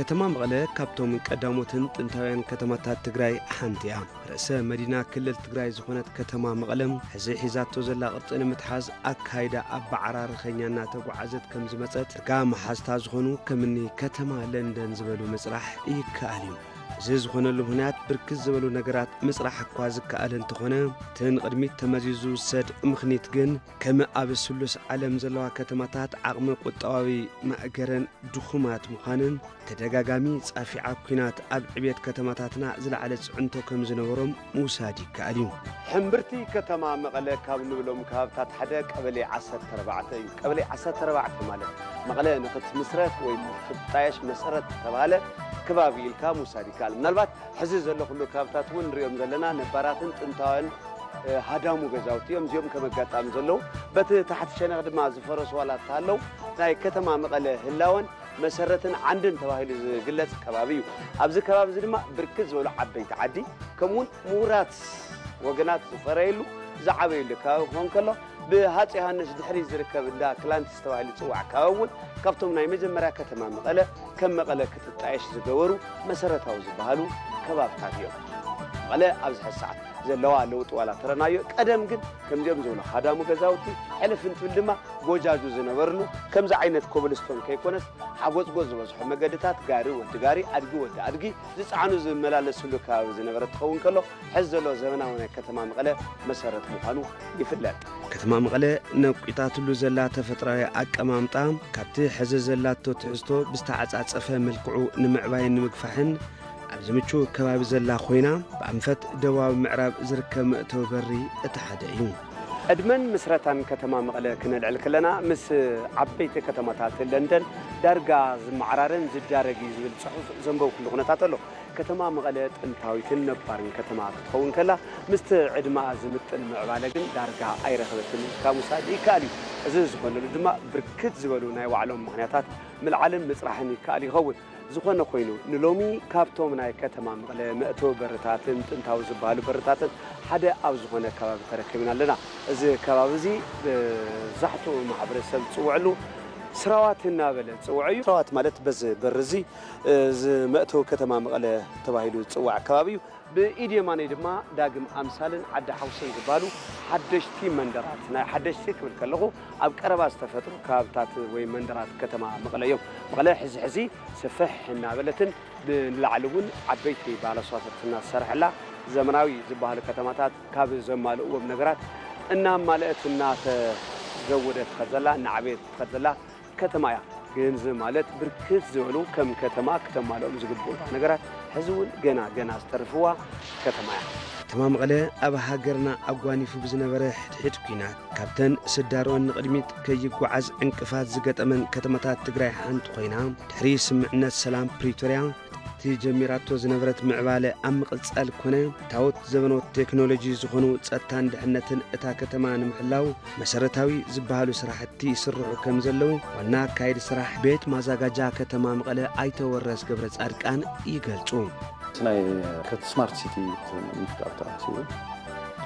ከተማ መቐለ ካብቶም ቀዳሞትን ጥንታውያን ከተማታት ትግራይ ሓንቲ እያ። ርእሰ መዲና ክልል ትግራይ ዝኾነት ከተማ መቐለ፣ ሕዚ ሒዛቶ ዘላ ቅርጺ ንምትሓዝ ኣካይዳ ኣበዓራርኸኛ እናተጓዓዘት ከም ዝመጸት፣ ዳርጋ መሓዝታ ዝኾኑ ከምኒ ከተማ ለንደን ዝበሉ ምጽራሕ ይከኣል እዩ። እዚ ዝኾነሉ ምኽንያት፣ ብርክት ዝበሉ ነገራት ምጽራሕ እኳ ዝከኣል እንተኾነ፣ እቲ ንቕድሚት ተመዚዙ ዝውሰድ ምኽኒት ግን፣ ከም ኣብ ስሉስ ዓለም ዘለዋ ከተማታት ዓቕሚ ቁጠባዊ ማእገረን ድኹማት ምዃንን፣ ተደጋጋሚ ጻፊዓ ኲናት ኣብ ዕብየት ከተማታትና ዝለዓለ ጽዕንቶ ከም ዝነበሮም ምውሳድ ይከኣል እዩ። ሕምብርቲ ከተማ መቐለ ካብ ንብሎም ከባብታት ሓደ ቀበሌ ዓሰርተ ኣርባዕተ እዩ። ቀበሌ ዓሰርተ ኣርባዕተ ማለት መቐለ ንኽትምስረት ወይ ክትጣየሽ መሰረት ዝተባህለ ከባቢ ኢልካ ምውሳድ ይከኣል። ምናልባት ሕዚ ዘለኹሉ ከባብታት እውን ንሪኦም ዘለና ነባራትን ጥንታውያን፣ እ፣ ሃዳሙ ገዛውቲ እዮም። እዚኦም ከም ኣጋጣሚ ዘለዉ፣ በቲ ታሕቲ ሸነኽ ድማ ዝፈረሱ ዋላ እንተሃለዉ፣ ናይ ከተማ መቐለ ህላወን መሰረትን ዓንድን ተባሂሉ ዝግለጽ ከባቢ እዩ። ኣብዚ ከባቢ እዚ ድማ ብርክት ዝበሉ ዓበይቲ ዓዲ፣ ከምኡውን ምሁራት ወገናት ዝፈረየሉ፣ ዝዓበየሉ ከባቢ ክኸውን ከሎ፣ ብሃጺ ዮሃንስ ድሕሪት ዝርከብ እንዳ ክላንትስ ተባሂሉ ዝጽዋዕ ከባቢ እውን ካብቶም ናይ መጀመርያ ከተማ መቐለ ከም መቐለ ክትጣየሽ ዝገበሩ መሰረታዊ ዝበሃሉ ከባብታት እዮም። መቐለ ኣብዚ ሕዚ ሰዓት ዘለዋ ለውጢ ዋላ ተረናዮ፣ ቀደም ግን ከምዚኦም ዝበሉ ሃዳሙ ገዛውቲ፣ ሕልፍ እንትብል ድማ ጎጃጁ ዝነበርሉ፣ ከምዚ ዓይነት ኮብልስቶን ከይኮነስ ሓጎጽጎጽ ዝበዝሖ መገድታት፣ ጋሪ ወዲ ጋሪ፣ ኣድጊ ወዲ ኣድጊ ዝጸዓኑ ዝመላለስሉ ከባቢ ዝነበረ እንትኸውን ከሎ፣ ሕዚ ዘሎ ዘመናዊ ናይ ከተማ መቐለ መሰረት ምዃኑ ይፍለጥ። ከተማ መቐለ ነቂጣትሉ ዘላ ተፈጥራዊ ኣቀማምጣ፣ ካብቲ ሕዚ ዘላቶ ትሕዝቶ ብዝተዓጻጸፈ መልክዑ ንምዕባይን ንምግፋሕን ኣብ ዝምቹ ከባቢ ዘላ ኮይና፣ ብኣንፈት ደቡባዊ ምዕራብ ዝርከብ መእተዊ በሪ እቲ ሓደ እዩ። ዕድመን ምስረታን ከተማ መቐለ ክነልዕል ከለና፣ ምስ ዓበይቲ ከተማታት ለንደን ዳርጋ ዝመዓራረን ዝዳረግ እዩ ዝብል ጽሑፍ ዘንበብኩሉ ኩነታት ኣሎ። ከተማ መቐለ ጥንታዊትን ነባርን ከተማ ክትኸውን ከላ፣ ምስቲ ዕድመኣ ዝምጥን ምዕባለ ግን ዳርጋ ኣይረኸበትን ኢልካ ምውሳድ ይከኣል እዩ። እዚ ዝኾነሉ ድማ ብርክት ዝበሉ ናይ ባዕሎም ምኽንያታት ምልዓልን ምጽራሕን ይከኣል ይኸውን። ዝኾነ ኮይኑ፣ ንሎሚ ካብቶም ናይ ከተማ መቐለ መእተዊ በርታትን ጥንታዊ ዝበሃሉ በርታትን ሓደ ኣብ ዝኾነ ከባቢ ተረኪብና ኣለና። እዚ ከባቢ እዚ ብዛሕትኡ ማሕበረሰብ ዝጽውዐሉ ስራዋት እናበለ ዝጽውዖ እዩ። ስራዋት ማለት በዚ በሪ እዚ፣ እ፣ እዚ መእተዊ ከተማ መቐለ ተባሂሉ ዝጽዋዕ ከባቢ እዩ። ብኢድ የማነይ ድማ ዳግም ኣምሳልን ዓዲ ሓውሰን ዝበሃሉ ሓደሽቲ መንደራት፣ ናይ ሓደሽቲ ክብል ከለኹ ኣብ ቀረባ ዝተፈጥሩ ከባብታት ወይ መንደራት ከተማ መቐለ እዮም። መቐለ ሕዚ ሕዚ ስፍሕ እናበለትን ንላዕሊ እውን ዓበይቲ ባለስዋታት እናተሰርሐላ፣ ዘመናዊ ዝበሃሉ ከተማታት ካብ ዘማልእዎም ነገራት እናማልአት እናተዘወደት ትኸድ ዘላ፣ እናዓበየት ትኸድ ዘላ ከተማ እያ። ግን እዚ ማለት ብርክት ዝበሉ ከም ከተማ ክተማልኦም ዝግብኡዋ ነገራት ሕዚ እውን ገና ገና ዝተርፍዋ ከተማ እያ። ከተማ መቐለ ኣብ ሃገርና ኣጓኒፉ ብዝነበረ ሕድሕድ ኲናት፣ ካብተን ስዳርኦን ንቕድሚት ከይጓዓዝ ዕንቅፋት ዝገጠመን ከተማታት ትግራይ ሓንቲ ኮይና፣ ድሕሪ ስምምዕነት ሰላም ፕሪቶርያ እቲ ጀሚራቶ ዝነበረት ምዕባለ ኣብ ምቕጻል ኮነ፣ ታዎት ዘበኖት ቴክኖሎጂ ዝኾኑ ጸጥታን ድሕነትን እታ ከተማ ንምሕላው መሰረታዊ ዝበሃሉ ስራሕቲ ይስርሑ ከም ዘለዉ ዋና ኣካየዲ ስራሕ ቤት ማዛጋጃ ከተማ መቐለ ኣይተ ወረስ ገብረ ጻድቃን ይገልጹ። ናይ ከት-፣ ስማርት ሲቲ ምፍጣር ተባሂሉ፣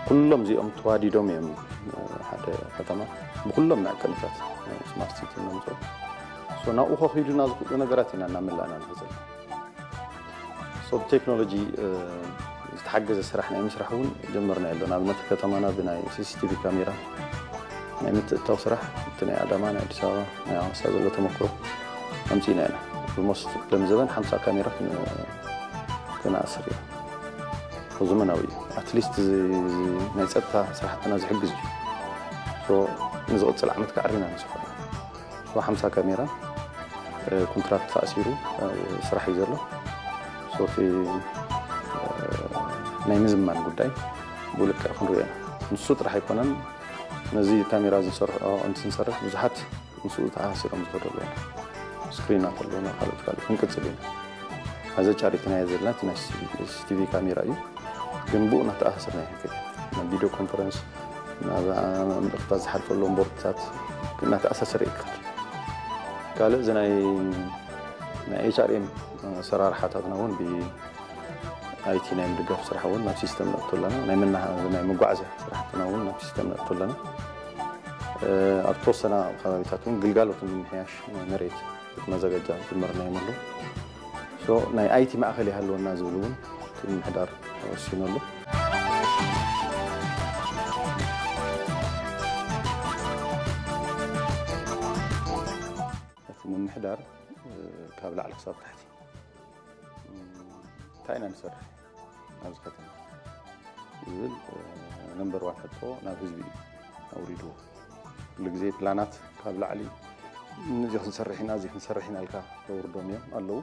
ኩሎም እዚኦም ተዋዲዶም እዮም፣ እ፣ ሓደ ከተማ ብኩሎም መዐቀኒታት፣ እ፣ ስማርት ሲቲ ነምፅኦ። ሶ ናብኡ ከኺዱና ዝኽእሉ ነገራት ኢና እናመላእና ንኸይድ ዘለና። ሶ ብቴክኖሎጂ፣ እ፣ ዝተሓገዘ ስራሕ ናይ ምስራሕ እውን ጀመርና ኣሎ። ንኣብነት ከተማና ብናይ ሲ ሲ ቲ ቪ ካሜራ ናይ ምትእትታው ስራሕ፣ እቲ ናይ ኣዳማ፣ ናይ ኣዲስ ኣበባ፣ ናይ ሃዋሳ ዘሎ ተመክሮ ኣምፂእና ኢና። ኦልሞስት ደምዘበን ሓምሳ ካሜራ ክን-፣ ክነኣስር ኢና። ዘመናዊ እዩ። ኣትሊስት እዚ ናይ ጸጥታ ስራሕትና ዝሕግዝ እዩ። ሶ ንዝቕጽል ዓመት ከዓርና ንስኾ። ሶ ሓምሳ ካሜራ፣ እ፣ ኮንትራክት ተኣሲሩ፣ እ፣ ስራሕ እዩ ዘሎ። ሶ እቲ፣ እ፣ ናይ ምዝማን ጉዳይ ብኡ ልክዕ ክንሪኦ ኢና። ንሱ ጥራሕ ኣይኮነን፣ ነዚ ካሜራ ዝንሰርሖ፣ እንትንሰርሕ ብዙሓት ምስኡ ተኣሳሲሮም ዝኸዱ ኣለዉ። ስክሪናት ኣለዉና፣ ካልኦት ካልኦት ክንቅጽል ኢና። ኣዘ ጫሪትናዮ ዘለና እቲ ናይ ሲ ሲ ቲ ቪ ካሜራ እዩ። ግን ብኡ እናተኣሳሰርና ይንከድ። ናብ ቪድዮ ኮንፈረንስ፣ ናብ፣ አ፣ መልእኽታት ዝሓልፈሎም ቦርድታት እናተኣሳሰረ እዩ ክኸድ። ካልእ እዚ ናይ፣ ናይ ኤች ኣር ኤም ኣሰራርሓታትና እውን ብ-፣ ኣይ ቲ ናይ ምድጋፍ ስራሕ እውን ናብ ሲስተም ነእቱ ኣለና። ናይ መናሃ-፣ ናይ መጓዓዝያ ስራሕትና እውን ናብ ሲስተም ነእቱ ኣለና። እ፣ ኣብ ተወሰና ከባቢታት እውን ግልጋሎት ንምምሕያሽ ናይ መሬት ቤት ማዘጋጃ ጀመርናዮም ኣለዉ። ሶ ናይ ኣይቲ ማእኸል ይሃልወና ዝብል እውን እቲ ምምሕዳር ወሲኑ ኣሎ። እቲ ምምሕዳር ካብ ላዕሊ ክሳብ ታሕቲ እንታይ ኢና ንሰርሕ ኣብዚ ከተማ ዝብል ነምበር ዋን ሕቶ ናብ ህዝቢ እዩ ኣውሪድዎ። ኩሉ ግዜ ፕላናት ካብ ላዕሊ እዚ ክንሰርሕ ኢና እዚ ክንሰርሕ ኢና ኢልካ ተውርዶም እዮም ኣለዉ።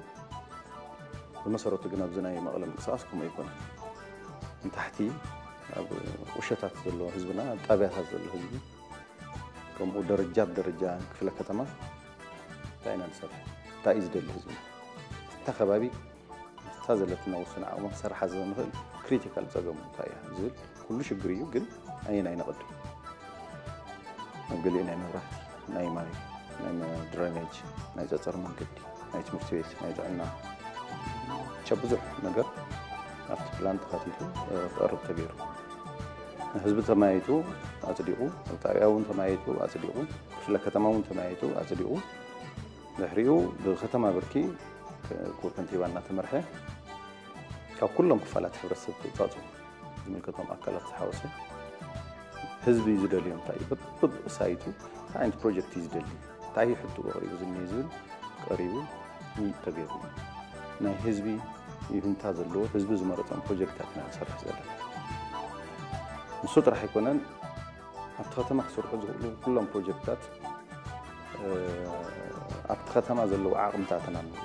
ብመሰረቱ ግን ኣብዚ ናይ መቐለ ምንቅስቃስ ከምኡ ኣይኮነን። ንታሕቲ ኣብ ቁሸታት ዘሎ ህዝብና ኣብ ጣብያታት ዘሎ ህዝቢ ከምኡ ደረጃ ብደረጃ ክፍለ ከተማ እንታይ ኢና ንሰርሕ እንታይ እዩ ዝደሊ ህዝብና እታ ከባቢ እታ ዘለትና ውሱን ዓቕሚ ክሰርሓ ዘንኽእል ክሪቲካል ፀገሙ እንታይ እያ ዝብል ኩሉ ሽግር እዩ ግን ኣየናይ ነቐድም ኣብ ገሊኡ ናይ መብራህቲ ናይ ማይ ናይ ድረኔጅ ናይ ፀፀር መንገዲ ናይ ትምህርቲ ቤት ናይ ጥዕና ብቻ ብዙሕ ነገር ኣብቲ ፕላን ተካቲቱ ክቐርብ ተገይሩ ህዝቢ ተመያይጡ ኣፅዲቑ ጣብያ እውን ተመያይጡ ኣፅዲቑ ክፍለ ከተማ እውን ተመያይጡ ኣፅዲቑ ድሕሪኡ ብከተማ ብርኪ ክቡር ከንቲባ እናተመርሐ ካብ ኩሎም ክፋላት ሕብረተሰብ ተውፃፁ ዝምልከቶም ኣካላት ዝሓወሰ ህዝቢ እዩ ዝደልዮ እንታይ እዩ በብሳይቱ እንታይ ዓይነት ፕሮጀክት እዩ ዝደሊ እንታይ እዩ ሕቱ ኣቕሪቡ ዝኒሀ ዝብል ቀሪቡ ተገይሩ ናይ ህዝቢ ይሁንታ ዘለዎ ህዝቢ ዝመረፆም ፕሮጀክትታት ኢና ንሰርሕ ዘለና ንሱ ጥራሕ ኣይኮነን ኣብቲ ከተማ ክስርሑ ዝኽእሉ ኩሎም ፕሮጀክትታት ኣብቲ ከተማ ዘለዉ ዓቕምታትና ንብሎ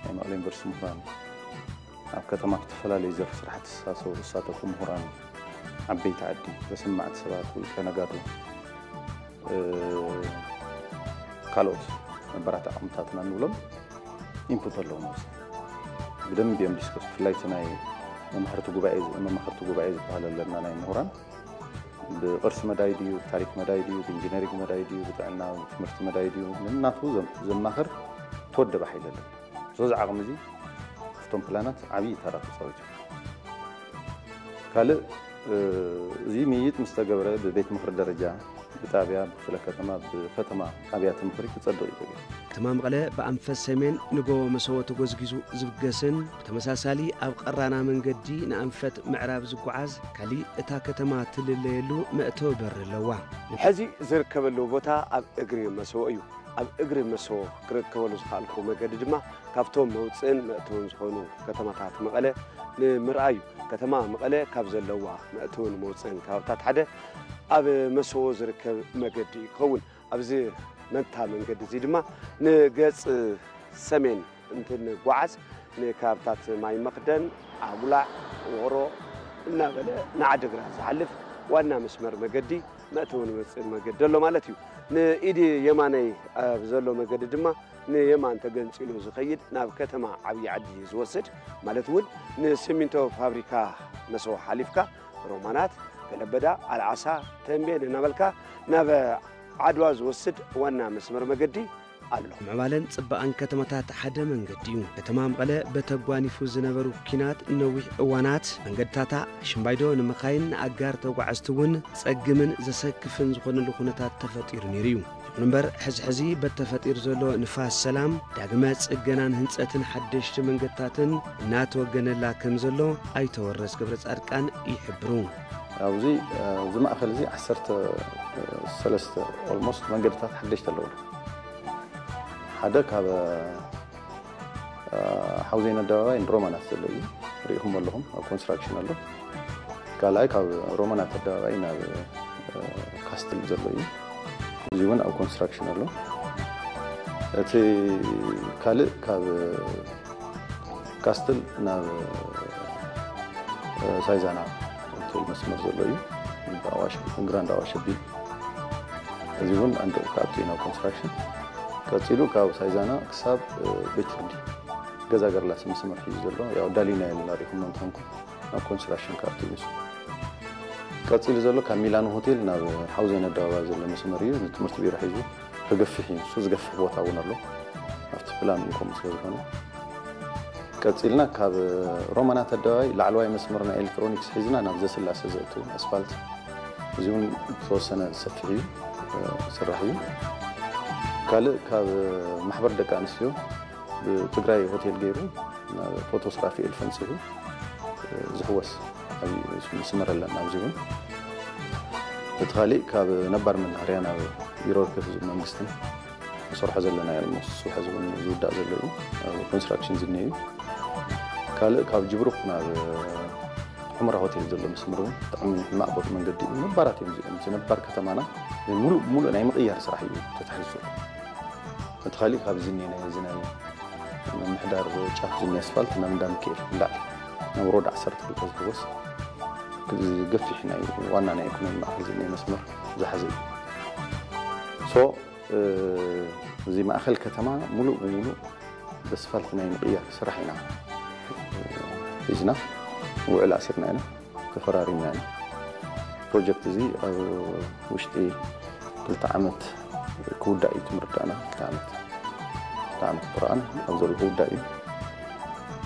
ናይ መቐለ ዩኒቨርሲቲ ምሁራን ኣብ ከተማ ዝተፈላለዩ ዘርፊ ስራሕቲ ዝሳተፉ ዝሳተፉ ምሁራን ዓበይቲ ዓዲ ተሰማዕቲ ሰባት ውልቀ ነጋዶ ካልኦት ነባራት ዓቕምታትና ንብሎም ኢንፑት ኣለዎም ኣብዚ ብደንብ እዮም ዲስከስ ብፍላይ እቲ ናይ መማኽርቲ ጉባኤ መማኽርቲ ጉባኤ ዝበሃል ኣለና ናይ ምሁራን ብቅርሲ መዳይ ድዩ፣ ብታሪክ መዳይ ድዩ፣ ብኢንጂነሪንግ መዳይ ድዩ፣ ብጥዕና ትምህርቲ መዳይ ድዩ፣ ነናቱ ዘማኽር ተወደበ ሓይሊ ኣለና። ሶዚ ዓቕሚ እዚ ኣብቶም ፕላናት ዓብዪ ተራ ተፃዊቱ። ካልእ እዚ ምይይጥ ምስ ተገብረ ብቤት ምኽሪ ደረጃ፣ ብጣብያ፣ ብክፍለ ከተማ፣ ብከተማ ኣብያተ ምኽሪ ክፀድቕ እዩ ተገይሩ። ከተማ መቐለ ብኣንፈት ሰሜን ንጎቦ መሰቦ ተጎዝጊዙ ዝብገስን ብተመሳሳሊ ኣብ ቐራና መንገዲ ንኣንፈት ምዕራብ ዝጓዓዝ ካሊእ እታ ከተማ ትልለየሉ መእተዊ በሪ ኣለዋ። ሕዚ ዝርከበሉ ቦታ ኣብ እግሪ መሰቦ እዩ። ኣብ እግሪ መሰቦ ክርከበሉ ዝኸኣልኩ መገዲ ድማ ካብቶም መውፅእን መእተውን ዝኾኑ ከተማታት መቐለ ንምርኣይ እዩ። ከተማ መቐለ ካብ ዘለዋ መእተውን መውፅእን ከባብታት ሓደ ኣብ መሰቦ ዝርከብ መገዲ እዩ ክኸውን። ኣብዚ መንታ መንገዲ እዚ ድማ ንገፅ ሰሜን እንትንጓዓዝ ንከባብታት ማይ መኽደን፣ ዓጉላዕ፣ ውቕሮ እናበለ ንዓዲግራት ዝሓልፍ ዋና መስመር መገዲ መእተውን መውፅእን መገዲ ኣሎ ማለት እዩ። ንኢድ የማነይ ኣብ ዘሎ መገዲ ድማ ንየማን ተገንፂሉ ዝኸይድ ናብ ከተማ ዓብዪ ዓዲ ዝወስድ ማለት እውን ንሲሚንቶ ፋብሪካ መሰቦ ሓሊፍካ ሮማናት፣ ገለበዳ፣ ኣልዓሳ፣ ተምቤን እናበልካ ናብ ዓድዋ ዝወስድ ዋና መስመር መገዲ ኣሎ። ምዕባለን ጽባቐን ከተማታት ሓደ መንገዲ እዩ። ከተማ መቐለ በቲ ኣጓኒፉ ዝነበሩ ኲናት ነዊሕ እዋናት መንገድታታ ሽምባይዶ ንመኻይን ንኣጋር ተጓዓዝቲ እውን ጸግምን ዘሰክፍን ዝኾነሉ ኩነታት ተፈጢሩ ነይሩ እዩ። ይኹን እምበር ሕዚ ሕዚ በቲ ተፈጢሩ ዘሎ ንፋስ ሰላም ዳግመ ጽገናን ህንጸትን ሓደሽቲ መንገድታትን እናተወገነላ ከም ዘሎ ኣይተ ወረስ ገብረጻድቃን ይሕብሩ። ኣብዚ እዚ ማእኸል እዚ ዓሰርተ ሰለስተ ኦልሞስት መንገድታት ሓደሽቲ ኣለዉ ሓደ ካብ ሓውዜን ኣደባባይ ንሮማናት ዘሎ እዩ ርኢኹም ኣለኹም ኣብ ኮንስትራክሽን ኣሎ ካልኣይ ካብ ሮማናት ኣደባባይ ናብ ካስትል ዘሎ እዩ እዚ እውን ኣብ ኮንስትራክሽን ኣሎ እቲ ካልእ ካብ ካስትል ናብ ሳይዛና ትብል መስመር ዘሎ እዩ። ኣዋሽ ግራንድ ኣዋሽ ቢ እዚ እውን ኣንድ ክኣቱ እዩ ናብ ኮንስትራክሽን። ቀፂሉ ካብ ሳይዛና ክሳብ ቤት ፍርዲ ገዛ ገርላስ መስመር ሒዙ ዘሎ ያው ዳሊና የልና ሪኹም እንተኾንኩም ናብ ኮንስትራክሽን ክኣቱ እዩ ንሱ። ቀፂሉ ዘሎ ካብ ሚላኖ ሆቴል ናብ ሓውዜን ኣደባባይ ዘሎ መስመር እዩ። ንትምህርቲ ቢሮ ሒዙ ከገፍሕ እዩ። ንሱ ዝገፍሕ ቦታ እውን ኣሎ ኣብቲ ፕላን ኢንኮም ስለ ዝኾነ ቀፂልና ካብ ሮማናት ኣደባባይ ላዕለዋይ መስመር ናይ ኤሌክትሮኒክስ ሒዝና ናብ ዘስላሰ ዘእቱ ኣስፋልት እዚ እውን ዝተወሰነ ዝሰፍሕ እዩ ስራሕ እዩ ካልእ ካብ ማሕበር ደቂ ኣንስትዮ ብትግራይ ሆቴል ገይሩ ናብ ፎቶስ ራፍኤል ፈንፂሑ ዝሕወስ ዓብዪ መስመር ኣለና። ኣብዚ እውን እቲ ካሊእ ካብ ነባር መናሃርያ ናብ ኢሮርክ ህዝቢ መንግስትን ንሰርሖ ዘለና እዩ። ኦልሞስት ሕዚ እውን ዝውዳእ ዘሎ እዩ። ኣብ ኮንስትራክሽን ዝኒሀ እዩ። ካልእ ካብ ጅብሩክ ናብ ሑመራ ሆቴል ዘሎ መስመር እውን ብጣዕሚ ሕማቕ ቦታ መንገዲ እዩ። ነባራት እዮም እዚኦም። እቲ ነባር ከተማና ሙሉእ ብሙሉእ ናይ ምቕያር ስራሕ እዩ ተታሒዙ ዘሎ። እቲ ካሊእ ካብ ዝኒሀ ናይ እዚ ናይ ምምሕዳር ጫፍ ዝኒሀ ኣስፋልት ናብ እንዳ ሚካኤል ንላዕሊ ናብ ሮድ ዓሰርተ ክልተ ዝሕወስ ገፊሕ ናይ ዋና ናይ ኢኮኖሚ ማእኸል ዝኒሀ መስመር ዝሓዘ እዩ። ሶ እዚ ማእኸል ከተማ ሙሉእ ብሙሉእ ብኣስፋልት ናይ ምቕያር ስራሕ ኢና ሒዝና ውዕል ኣሲርና ኢና፣ ተፈራሪምና ኢና። ፕሮጀክት እዚ ኣብ ውሽጢ ክልተ ዓመት ክውዳእ እዩ ትምርዳእና። ክልተ ዓመት ክልተ ዓመት ቁርኣን ኣብ ዘሎ ክውዳእ እዩ።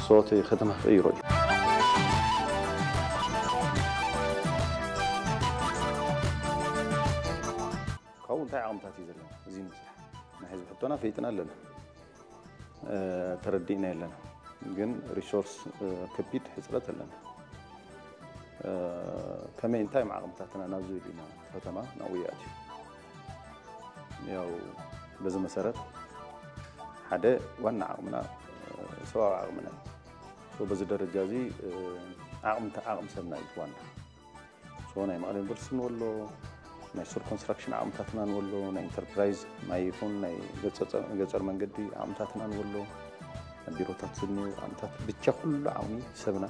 ሶ እቲ ከተማ ክቕይሮ እዩ። ካብኡ እንታይ ዓቕምታት እዩ ዘለና እዚ ንምስራሕ? ናይ ህዝቢ ሕቶና ፈይጥና ኣለና፣ ተረዲእና ኣለና። ግን ሪሶርስ ከቢድ ሕፅረት ኣለና። ከመይ እንታይ ዓቕምታትና ናብ ዝብል ኢና ከተማ ናብኡ ይኣትዩ። ያው በዚ መሰረት ሓደ ዋና ዓቕምና ሰብኣዊ ዓቕምና እዩ። በዚ ደረጃ እዚ ዓቕሚ ዓቕሚ ሰብና እዩ ዋና። ሶ ናይ መቐለ ዩኒቨርሲቲ ንወሎ፣ ናይ ሱር ኮንስትራክሽን ዓቕምታትና ንወሎ፣ ናይ ኢንተርፕራይዝ ማይ ይኹን ናይ ገጸ-፣ ገጸር መንገዲ ዓቕምታትና ንወሎ፣ ኣብ ቢሮታት ዝኒው ዓቕምታት ብቻ ኩሉ ዓቕሚ ሰብና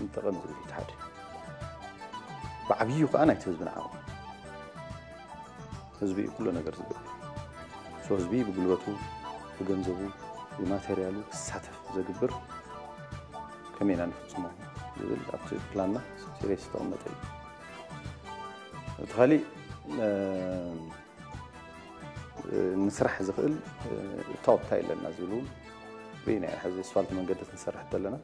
ንጠቐም ዝብል እዩ እቲ ሓደ። ብዓብዩ ከዓ ናይቲ ህዝብና ዓቕሚ። ህዝቢ እዩ ኩሉ ነገር ዝገብር። ሶ ህዝቢ ብጉልበቱ፣ ብገንዘቡ፣ ብማቴሪያሉ ክሳተፍ ዘግብር ከመይ ኢና ንፍጽሞ ዝብል ኣብቲ ፕላንና ሲሪየስ ዝተቐመጠ እዩ። እቲ ካሊእ፣ እ፣ እ፣ ንስራሕ ዝኽእል፣ እ፣ እታወት እንታይ ኣለና ዝብል እውን ርኢና ኢና። ሕዚ ኣስፋልት መንገዲ ክንሰርሕ እንተለና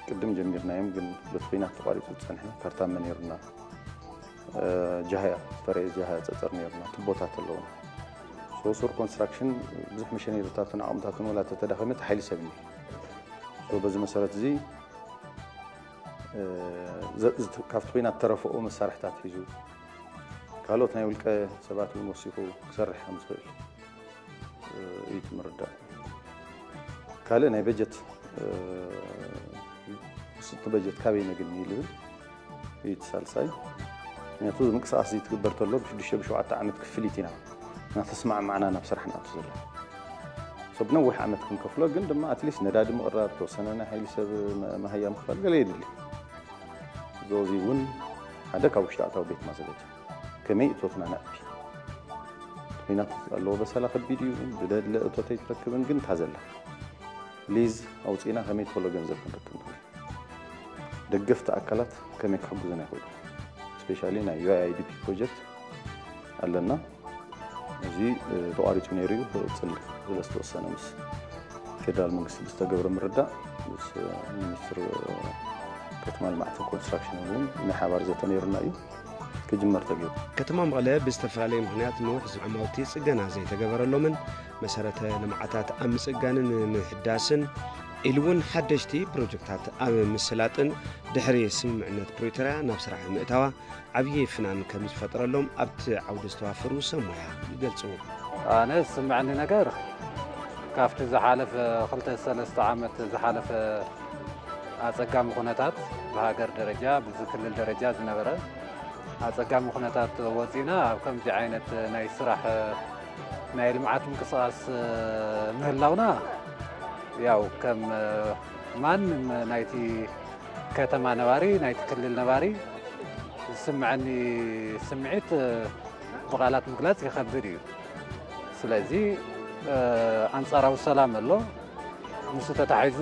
ቅድም ጀሚርናዮም፣ ግን በቲ ኲናት ተቋሪጹ ዝጸንሐ ካርታመ ነይሩና፣ እ፣ ጃህያ፣ ዝተረየ ጃህያ ጸጸር ነይሩና፣ ቱቦታት ኣለዉና። ሶ ሱር ኮንስትራክሽን ብዙሕ መሸነሪታትን ዓቕምታትን ወላ ተተዳኸመ፣ እቲ ሓይሊ ሰብ እኒሄ። ሶ በዚ መሰረት እዚ፣ እ፣ ዘ-፣ ዝት-፣ ካብቲ ኲናት ተረፈኦ መሳርሕታት ሒዙ፣ ካልኦት ናይ ውልቀ ሰባት እውን ወሲኹ ክሰርሕ ከም ዝኽእል እዩ እቲ ምርዳእ። ካልእ ናይ በጀት፣ እ፣ ውስንቲ በጀት ካበይ ነግኒ ዝብል እዩ እቲ ሳልሳይ። ምክንያቱ ምንቅስቃስ እዚ ትግበር ተሎ ብሽዱሽተ ብሸውዓተ ዓመት ክፍሊት ኢና እናተስማዕማዕና ናብ ስራሕ ንኣቱ ዘለና። ሶ ብነዊሕ ዓመት ክንከፍሎ ግን ድማ ኣትሊስት ነዳዲ ምቕራብ፣ ተወሰነ ናይ ሓይሊ ሰብ መ-፣ መሃያ ምኽፋል ገለ የድሊ። ዞዚ እውን ሓደ ካብ ውሽጢ ኣታዊ ቤት ማዘጋጃ ከመይ እቶትና ነዕቢ። ኲናት ኣለዎ በሰላ ከቢድ እዩ። ዝደለ እቶት ኣይትረክብን፣ ግን እታ ዘላ ሊዝ ኣውፂእና ከመይ ቶሎ ገንዘብ ክንረክብ ንኽእል። ደገፍቲ ኣካላት ከመይ ክሕግዙና ይኽእሉ። ስፔሻሊ ናይ ዩ ኣይ ዲ ፒ ፕሮጀክት ኣለና። እዚ፣ እ፣ ተቋሪጹ ነይሩ እዩ። ክቕጽል ስለ ዝተወሰነ ምስ ፌደራል መንግስቲ ብዝተገብረ ምርዳእ ምስ፣ እ፣ ሚኒስትር፣ እ፣ ከተማ ልምዓትን ኮንስትራክሽንን እውን ናይ ሓባር ዘተ ነይሩና እዩ። ክጅመር ተገይሩ። ከተማ መቐለ ብዝተፈላለየ ምኽንያት ነዊሕ ዓማውቲ ጽገና ዘይተገበረሎምን መሰረተ ልምዓታት ኣብ ምጽጋንን ምህዳስን ኢሉ እውን ሓደሽቲ ፕሮጀክታት ኣብ ምስላጥን ድሕሪ ስምምዕነት ፕሪቶርያ ናብ ስራሕ ምእታዋ ዓብዪ ፍናን ከም ዝፈጥረሎም ኣብቲ ዓውዲ ዝተዋፈሩ ሰብ ሞያ ይገልጹ። ኣነ ዝስምዐኒ ነገር ካብቲ ዝሓለፈ ክልተ ሰለስተ ዓመት ዝሓለፈ ኣጸጋሚ ኩነታት ብሃገር ደረጃ፣ ብዚ ክልል ደረጃ ዝነበረ ኣጸጋሚ ኩነታት ወጺእና ኣብ ከምዚ ዓይነት ናይ ስራሕ ናይ ልምዓት ምንቅስቓስ ምህላውና ያው ከም ማንም ናይቲ ከተማ ነባሪ፣ ናይቲ ክልል ነባሪ ዝስምዐኒ ስምዒት ብቓላት ምግላጽ ይኸብድ እዩ። ስለዚ፣ እ፣ ኣንጻራዊ ሰላም ኣሎ። ምስ ተታሒዙ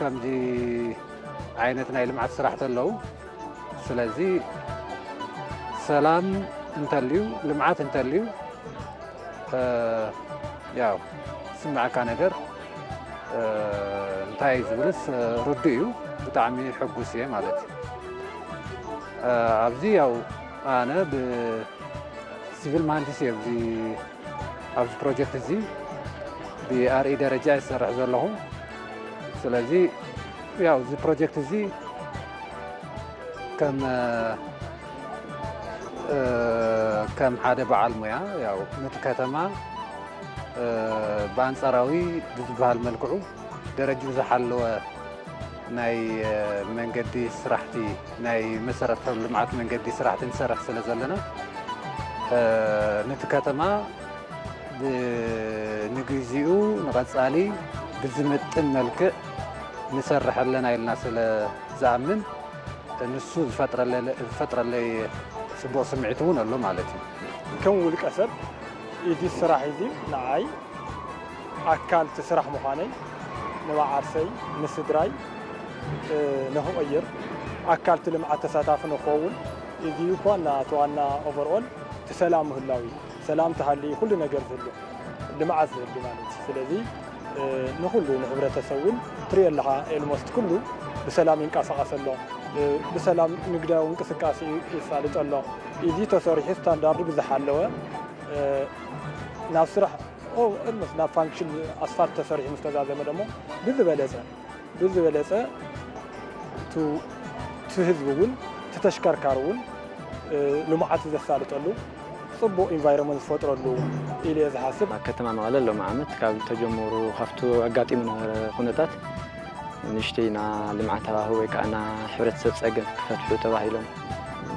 ከምዚ ዓይነት ናይ ልምዓት ስራሕ ተለዉ፣ ስለዚ ሰላም እንተልዩ፣ ልምዓት እንተልዩ፣ እ፣ ያው ዝስምዓካ ነገር፣ እ፣ እንታይ እዩ ዝብልስ፣ እ፣ ርዱእ እዩ። ብጣዕሚ ሕጉስ እየ ማለት እዩ። እ፣ ኣብዚ ያው ኣነ ብሲቪል መሃንዲስ እየ ኣብዚ፣ ኣብዚ ፕሮጀክት እዚ ብኣርኢ ደረጃ ይሰርሕ ዘለኹ። ስለዚ ያው እዚ ፕሮጀክት እዚ ከም እ፣ ከም ሓደ በዓል ሞያ ያው ነቲ ከተማ እ፣ ብኣንጻራዊ ብዝበሃል መልክዑ ደረጅኡ ዝሓለወ ናይ እ፣ መንገዲ ስራሕቲ፣ ናይ መሰረተ ልምዓት መንገዲ ስራሕቲ ንሰርሕ ስለ ዘለና እ፣ ነቲ ከተማ ብ- ንግዚኡ ንቐጻሊ ብዝምጥን መልክዕ ንሰርሕ ኣለና ኢልና ስለ ዝኣምን ንሱ ዝፈጥረለ- ዝፈጥረለይ ጽቡቕ ስምዒት እውን ኣሎ ማለት እዩ። ከም ውልቀ ሰብ እዚ ስራሕ እዚ ንዓይ ኣካል እቲ ስራሕ ምዃነይ ንባዓርሰይ ንስድራይ እ፣ ንኽቕይር ኣካል እቲ ልምዓት ተሳታፊ ንክኸውን እዚ እኳ ዋና እቲ ዋና ኦቨርኦል እቲ ሰላም ምህላው እዩ። ሰላም ተሃልዩ ኩሉ ነገር ዝህሉ ልምዓት ዝህሉ ማለት እዩ። ስለዚ እ፣ ንኹሉ ንሕብረተሰብ እውን ትሪኦ ኣለኻ ኤልሞስት ኩሉ ብሰላም ይንቀሳቐስ ኣሎ። እ፣ ብሰላም ንግዳዊ እንቅስቃሴ የሳልጥ ኣሎ። እዚ ተሰሪሑ ስታንዳርዱ ብዝሓለወ እ፣ ናብ ስራሕ ኦ፣ ኤልሞስት ናብ ፋንክሽን ኣስፋልት ተሰሪሑ ምስ ተዛዘመ ደሞ ብዝበለጸ ብዝበለጸ እቲ እቲ ህዝቢ እውን እቲ ተሽከርካሪ እውን እ፣ ልምዓት ዘሳልጠሉ ጽቡቕ ኢንቫይሮንመንት ዝፈጥረሉ ኢሉ እየ ዝሓስብ። ኣብ ከተማ መቐለ ሎሚ ዓመት ካብ ዝተጀመሩ ካብቲ ኣጋጢሙ ነበረ ኩነታት ንእሽተይ ና ልምዓታዊ ሃዋሁ ወይ ከዓ ና ሕብረተሰብ ፀገም ክፈትሑ ተባሂሎም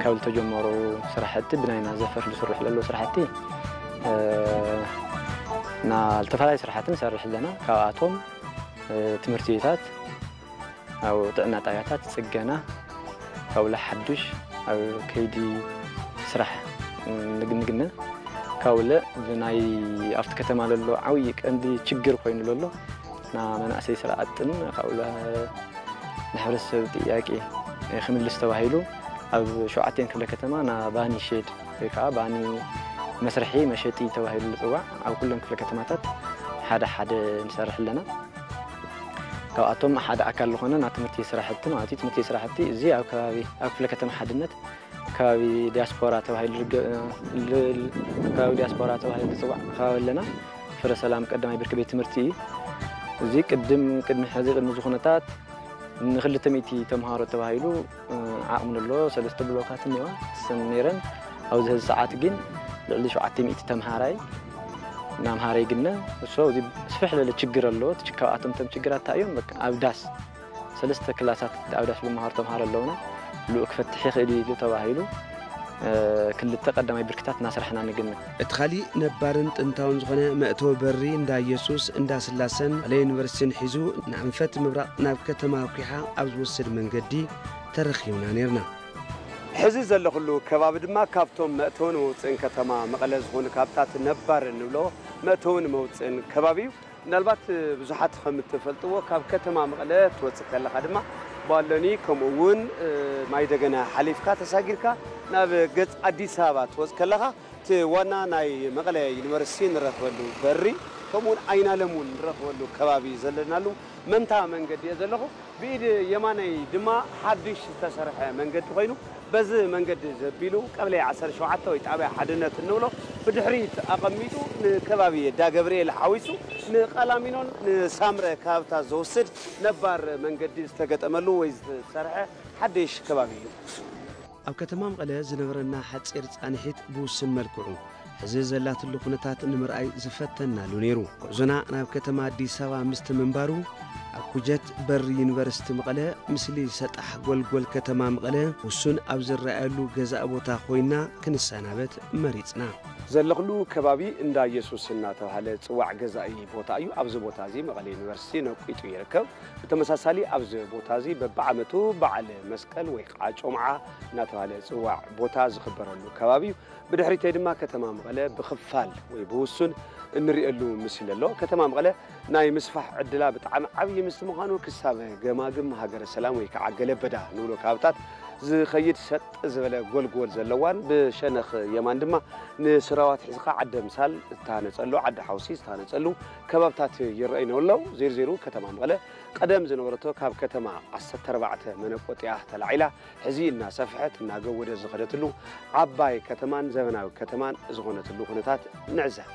ካብ ዝተጀመሩ ስራሕቲ ብናይና ዘፈር ዝስርሑ ዘለዉ ስራሕቲ እ፣ ና ዝተፈላለዩ ስራሕቲ ንሰርሕ ኣለና። ካብኣቶም እ፣ ትምህርቲ ቤታት ኣብ ጥዕና ጣብያታት ጽገና፣ ካብኡ ሓዱሽ ኣብ ከይዲ ስራሕ ንግንግነ ካብኡ ብናይ ኣብቲ ከተማ ዘሎ ዓብዪ ቀንዲ ችግር ኮይኑ ዘሎ ና መናእሰይ ስራ ኣጥን ካብኡ ንሕብረተሰብ ጥያቄ ክምልስ ተባሂሉ ኣብ ሸውዓቲኤን ክፍለ ከተማ ና ባኒ ሼድ ወይ ከዓ ባኒ መስርሒ መሸጢ ተባሂሉ ዝፅዋዕ ኣብ ኩለን ክፍለ ከተማታት ሓደ ሓደ ንሰርሕ ኣለና። ካብኣቶም ሓደ ኣካል ዝኾነ ናይ ትምህርቲ ስራሕቲ ማለት እዩ። ትምህርቲ ስራሕቲ እዚ ኣብ ከባቢ ኣብ ክፍለ ከተማ ሓድነት ከባቢ ዲያስፖራ ተባሂሉ ዝገ- ል- ከባቢ ዲያስፖራ ተባሂሉ ዝፅዋዕ ከባቢ ኣለና። ፍረ ሰላም ቀዳማይ ብርኪ ቤት ትምህርቲ እዩ። እዚ ቅድም ቅድሚ ሕዚ ቅድሚ እዚ ኩነታት ንክልተ ሚእቲ ተምሃሮ ተባሂሉ ዓቕሚ ንሎ ሰለስተ ብሎካት እኒዋ ስም ነይረን ኣብዚ ሕዚ ሰዓት ግን ልዕሊ ሸውዓተ ሚእቲ ተምሃራይ እናምሃረ ይግነ። እሶ እዚ ስፍሕ ዝበለ ችግር ኣለዎ። እቲ ችግ- ካብኣቶም እቶም ችግራት እንታይ እዮም? በቃ ኣብ ዳስ ሰለስተ ክላሳት ኣብ ዳስ ዝመሃሩ ተምሃሮ ኣለውና። ልኡ ክፈትሕ ይኽእል እዩ ኢሉ ተባሂሉ ክልተ ቀዳማይ ብርክታት እናሰራሕና ንግነ። እቲ ካሊእ ነባርን ጥንታውን ዝኾነ መእተዊ በሪ እንዳ ኢየሱስ እንዳ ስላሰን መቐለ ዩኒቨርሲቲን ሒዙ ንኣንፈት ምብራቕ ናብ ከተማ ኣኩሓ ኣብ ዝወስድ መንገዲ ተረኺብና ነይርና። ሕዚ ዘለኹሉ ከባቢ ድማ ካብቶም መእተውን መውፅእን ከተማ መቐለ ዝኾኑ ካብታት ነባር እንብሎ መእተውን መውፅእን ከባቢ እዩ። ምናልባት ብዙሓት ከም እትፈልጥዎ ካብ ከተማ መቐለ ትወፅእ ከለኻ ድማ ባሎኒ ከምኡ እውን ማይደገና ሓሊፍካ ተሳጊርካ ናብ ገፅ ኣዲስ ኣበባ ትወፅ ከለኻ እቲ ዋና ናይ መቐለ ዩኒቨርሲቲ ንረኽበሉ በሪ ከምኡ እውን ኣይናለም እውን ንረኽበሉ ከባቢ ዘለናሉ መንታ መንገዲ እየ ዘለኹ። ብኢድ የማነይ ድማ ሓድሽ ዝተሰርሐ መንገዲ ኮይኑ በዚ መንገዲ ዘቢሉ ቀበሌ ዓሰርተ ሸውዓተ ወይ ጣብያ ሓድነት እንብሎ ብድሕሪት ኣቐሚጡ ንከባቢ ዳገብርኤል ሓዊሱ ንቐላሚኖን ንሳምረ ከባብታት ዘውስድ ነባር መንገዲ ዝተገጠመሉ ወይ ዝተሰርሐ ሓድሽ ከባቢ እዩ። ኣብ ከተማ መቐለ ዝነበረና ሓፂር ፃንሒት ብውሱን መልክዑ ሕዚ ዘላትሉ ኩነታት ንምርኣይ ዝፈተናሉ ነይሩ። ጉዕዞና ናብ ከተማ ኣዲስ ኣበባ ምስቲ ምንባሩ ኣብ ኩጀት በሪ ዩኒቨርሲቲ መቐለ ምስሊ ሰጣሕ ጎልጎል ከተማ መቐለ ውሱን ኣብ ዝረኣየሉ ገዛእ ቦታ ኮይና ክንሰናበት መሪፅና። ዘለኽሉ ከባቢ እንዳ ኢየሱስ እናተባህለ ዝፅዋዕ ገዛኢ ቦታ እዩ። ኣብዚ ቦታ እዚ መቐለ ዩኒቨርሲቲ ነቂጡ ይርከብ። ብተመሳሳሊ ኣብዚ ቦታ እዚ በብዓመቱ በዓል መስቀል ወይ ከዓ ጮምዓ እናተባህለ ዝፅዋዕ ቦታ ዝኽበረሉ ከባቢ እዩ። ብድሕሪተይ ድማ ከተማ መቐለ ብኽፋል ወይ ብውሱን እንሪኤሉ ምስሊ ኣሎ። ከተማ መቐለ ናይ ምስፋሕ ዕድላ ብጣዕሚ ዓብዪ ምስቲ ምዃኑ ክሳብ ገማግም ሃገረ ሰላም ወይ ከዓ ገለበዳ ንብሎ ከባብታት ዝኸይድ ሰጥ ዝበለ ጎልጎል ዘለዋን ብሸነኽ የማን ድማ ንስራዋት ሒዝኻ ዓደ ምሳል ዝተሃነፀሉ ዓዲ ሓውሲ ዝተሃነፀሉ ከባብታት ይረኣዩና ኣለዉ። ዜሩ ዜሩ ከተማ መቐለ ቀደም ዝነበረቶ ካብ ከተማ ዓሰርተ ኣርባዕተ መነቆጥያ ተላዒላ ሕዚ እናሰፍሐት እናገወደ ዝኸደትሉ ዓባይ ከተማን ዘበናዊ ከተማን ዝኾነትሉ ኩነታት ንዕዘብ።